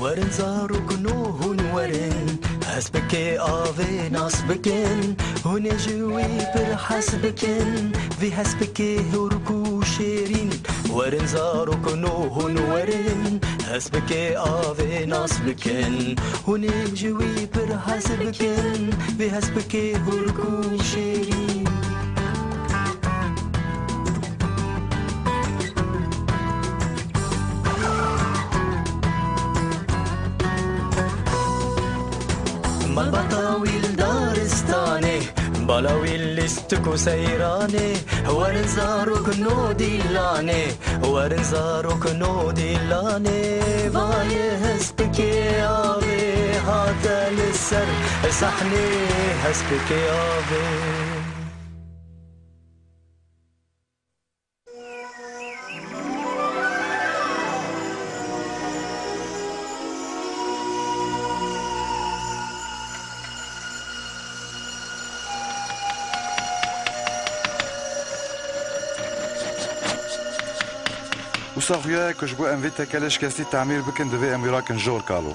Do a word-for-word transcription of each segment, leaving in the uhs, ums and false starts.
Werin zarokno hûn werin, hespikê avê nas bikin, hûn ê ji wî pir hez bikin, vî hespikê hûrk û şêrîn. Werin zarokno hûn werin, hespikê avê nas bikin, hûn ê ji wî pir hez bikin, vî hespikê hûrk û şêrîn. Malbata wî li daristanê, bala wî lîstik û seyranê, werin zarok no dîlanê, werin zarok no dîlanê, va ye hespikê avê hate li ser sahnê, hespikê avê. Wisa xuya ye ku ji bo em vê tekelê şikestî temîr bikin, divê em wî rakin jor kalo.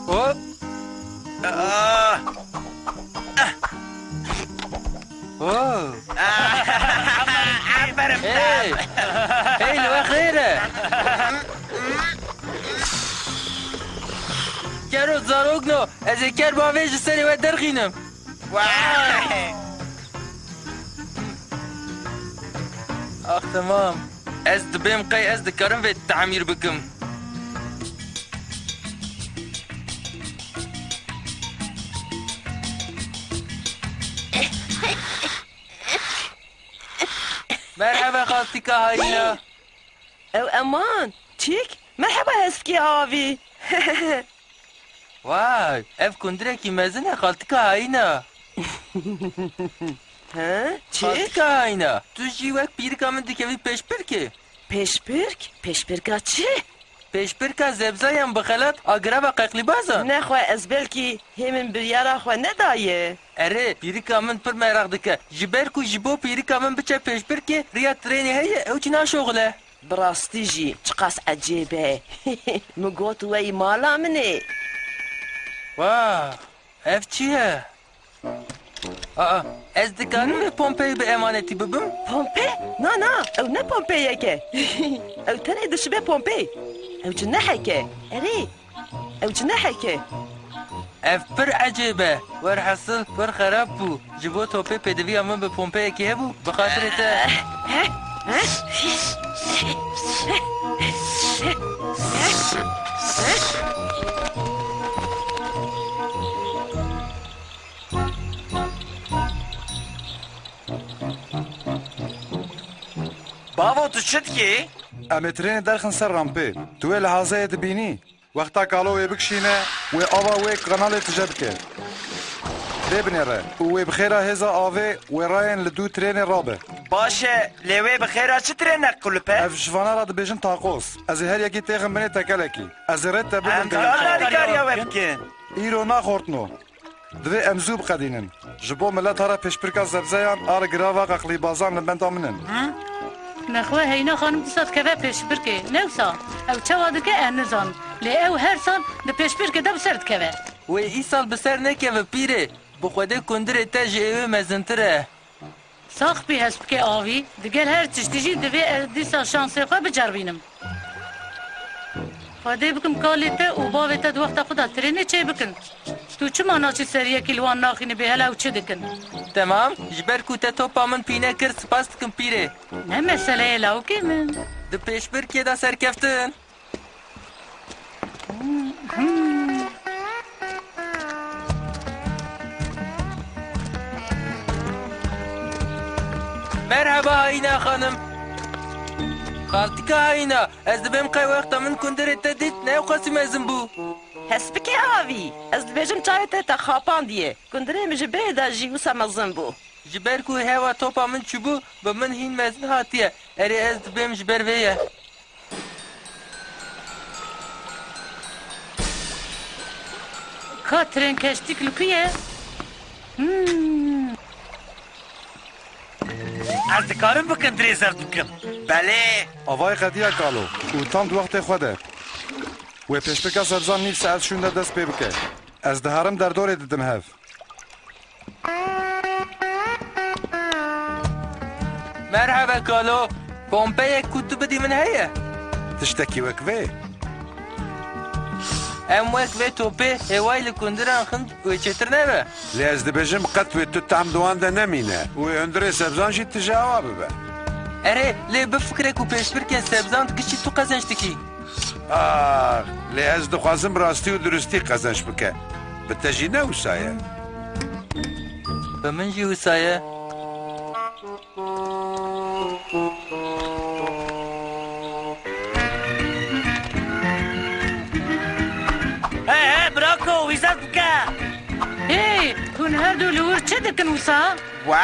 Hop! Ah! Oh! Aferin! Hey! Hey, li we xêr e! Kero zarokno, ez ê ker bavê ji serê we derxînim. Vay! Ax, temam. Ez dibêm qey ez dikarim vê tamîr bikim. Merheba xaltîka Hayîna. Ew eman, çîk? Merheba hespikê avî. Vay, ev kundirekî mezin e, xaltika Hayîna. He, çi? Xaltika Hayîna, tu jî wek pîrika min dikevî pêşbirkê. Pêşbirk? Pêşbirka çi? Pêşbirka zebzayan bi xelat a girava qeqlîbazan. Nexwe ez belkî hê min biryara xwe nedaye. Erê, pîrika min pir meraq dike, ji ber ku ji bo pîrika min biçe pêşbirkê, riya trênê heye, ew jî naşoxile. Bi rastî jî çiqas ecêb e. Min got, wey mala min ê. Wa, ev çi ye? Aa, ez dikarim vê pompeyê bi emanetî bibim? Pompe? Na, na, ew ne pompeyek e. Ew tenê dişibe pompeyê. Ew cinehek e. Erê, ew cinehek e. Ev pir ecêb e. Werhasil, pir xerab bû. Ji bo topê pêdiviya min bi pompeyekî hebû, bi xatirê te. Bavo, tu çi dikî? Em ê trênê derxin ser rampê. Tu wê li hazeyê dibînî? Wexta kalo wê bikişîne, wê ava wê kanalê tije bike. Vê binêre û wê bi xêra hêza avê wê rayên li dû trênê rabe. Baş e, lê wê bi xêra çi trênek qulip e? Ev ji vana re dibêjin taqoz. Ez ê her yekî têxim binê tekelekî. Ez ê rê te bidim. Em dikar alîkariya we bikin. Îro naxortno. Divê em zû biqedînin. Ji bo mileta re pêşbirka zebzeyan a li girava qeqlîbazan li benda min in. Nexwe Heyna xanim dîsa dikeve pêşbirkê. Ne wisa? Ew çawa dike, ez nizanim. Lê ew her sal di pêşbirkê de bi ser dikeve. Wê îsal bi ser nekeve pîrê. Bi xwedê kundirê te ji êwê mezintir e. Sax bî hespikê avî, digel her tiştî jî divê ez dîsa şansê xwe biceribînim. Xwedê bikim kalê te û bavê te di wexta xwe de trênê çêbikin. Tu çima naçî ser yekî li wan naxînî bê hela ew çi dikin? Temam, ji ber ku te topa min pîne kir, spas dikim pîrê. Ne mesele ye lawikê min. Di pêşbirkê de serkeftin. Merheba Hayîna xanim. Xaltika Hayîna, ez dibêm qey wexta min kundirê te dît, ne ewqasî mezin bû. Hespikê avî, ez dibêjim çavê te te xapandiye. Kundirê min ji berê de jî wisa mezin bû. Ji ber ku hewa topa min çûbû, bi min hîn mezin hatiye. Erê, ez dibêm ji ber vê ye. Ka trênkeştîk li ku ye? Hmm. Ez dikarim bikim dirê zeft bikim. Belê. Avayê qediya kalo û tam di wextê xwe de. Wê pêşbirka sebzan nîv saet şûnde dest pê bike. Ez diherim derdorê didim hev. Merhaba kalo. Pompeyek ku tu bidî min heye? Tiştekî wek vê? Em wek vê topê hêwayî li kundiran xin wê çêtir nebe? Lê ez dibêjim qet wê tu tehm di wan de nemîne û wê hundirê sebzan jî tije awa bibe. Erê, lê bifikire ku pêşbirkên sebzan giştî tu qezenc dikî. Ax, lê ez dixwazim rastî û durustî qezenc bike. Bi te jî ne wisa ye? Bi min jî wisa ye. Hey, hey, Brako, wî zeft bike! Hey, hûn her du li wir çi dikin wisa? We?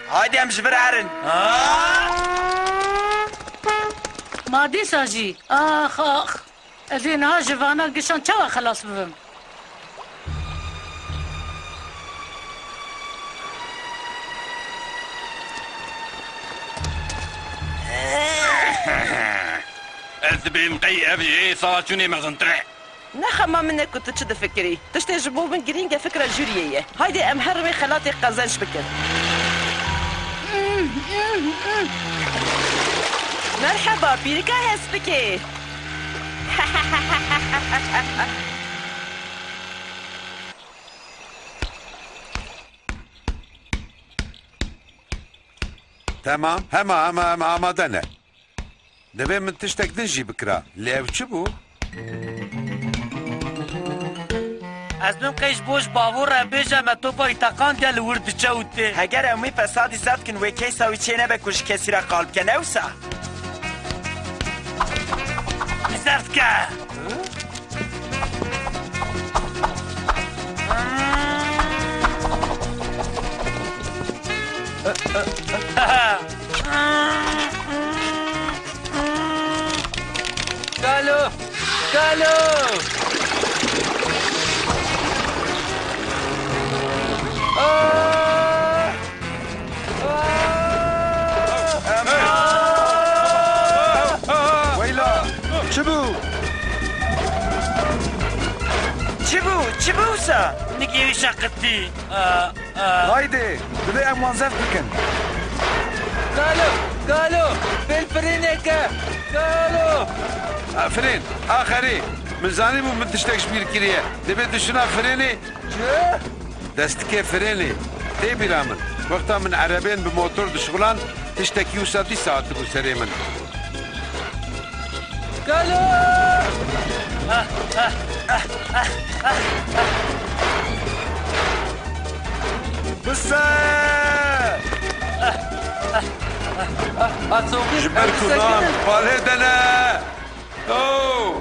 Haydi em ji vir herin. Ha? Ma dîsa jî. Ax, ax. Ez ê niha ji vana gişan çawa xelas bibim? Ez dibêm qey ev jê sala çûnê mezintir e. Ne xema min e ku tu çi difikirî. Tiştê ji bo min girîng e fikra jûriyê ye. Haydi em herin wê xelatê qezenc bikin. Merheba, pîrika hespikê. Temam, hema, hema, hema amade ne. Divê min tiştek din jî bikira. Lê ew çi bû? Ez bim qey ji bo ji bavor re bêje me topa wî teqandiye li wir diçe û tê. Heger em wî fesadî zeft kin wê keysa wî çê nebe ku ji kesî re qal bike, ne wisa? Wî zeft ke. Kalo! Kalo! Ah! Weyla! Çi bû? Çi bû? Çi bû wisa? Nikê wî şeqitî. Haydi, divê em wan zeft bikin. Kalo! Kalo! Pêl firêneke! Kalo! Firên! Axerî! Min zanîbû min tiştek ji bîr kiriye. Divê tu şina firênê. Çi? Destikê firênê. Tê bîra min. Wexta min erebeyên bi motor dişuxilan, tiştekî wisa dîsa hatibû serê min. Kalo! Bise! Ji ber ku nan palê de ne! Oh!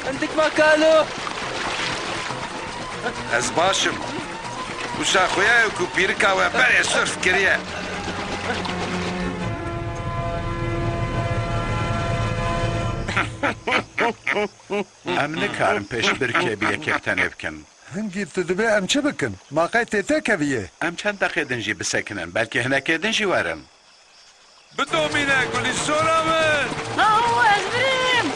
Hindik me kalo. Ez baş im. Wisa xuya ye ku pîrika we berê sirf kiriye. Em nikarin pêşbirkê bi yekê tenê bikin. Hingî tu dibê em çi bikin? Ma qey tê têkeviyê? Em çend deqê din jî bisekinin, belkî hinekê din jî werin. Bidomîne, gulîsora min! Aw, ez birîm!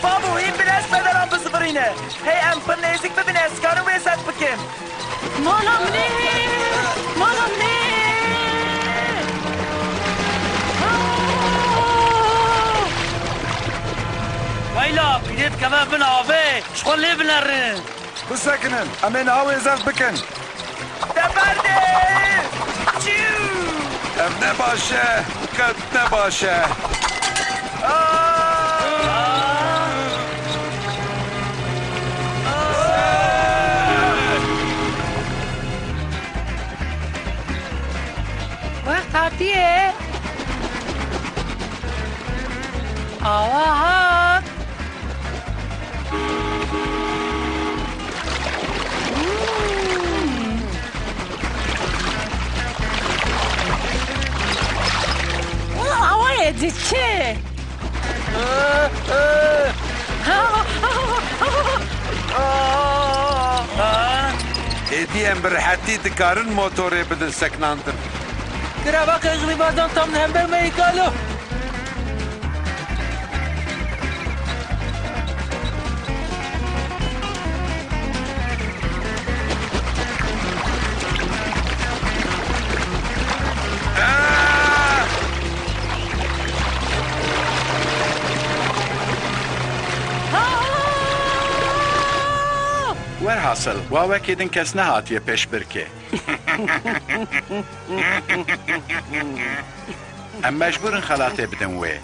Babo, hîn bin ez pederan bizivirîne. Hey, em pir nêzik bibin, ez karim wê zeft bikim. Mala min ê! Mala min ê! Aw! Weyla, pîrê dikeve bin avê, ji xwe lê binerin. Bisekinin, em ê niha wê zeft bikin. Te berdê! Çiw! Ev ne baş e, qet ne baş e. Wext hatiye. Awa hat. Awa ye diçe. Êdî em bi rihetî dikarin motorê bidin sekinandin. Kirava qeyrîbazan tam li hember me yê kalo. Werhasil, wa wekî din kes nehatiye pêşbirkê. Em mecbûr in xelatê bidin wê.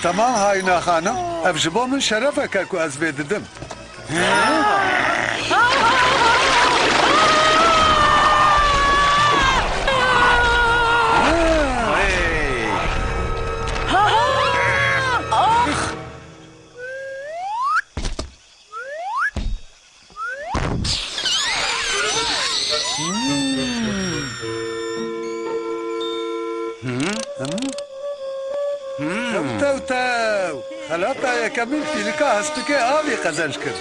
Temam Hayna Xanim, ev ji bo min şerefek e ku ez vê didim. Tew, tew, tew! Xelata yekemîn pîlika hespikê avî qezenc kir.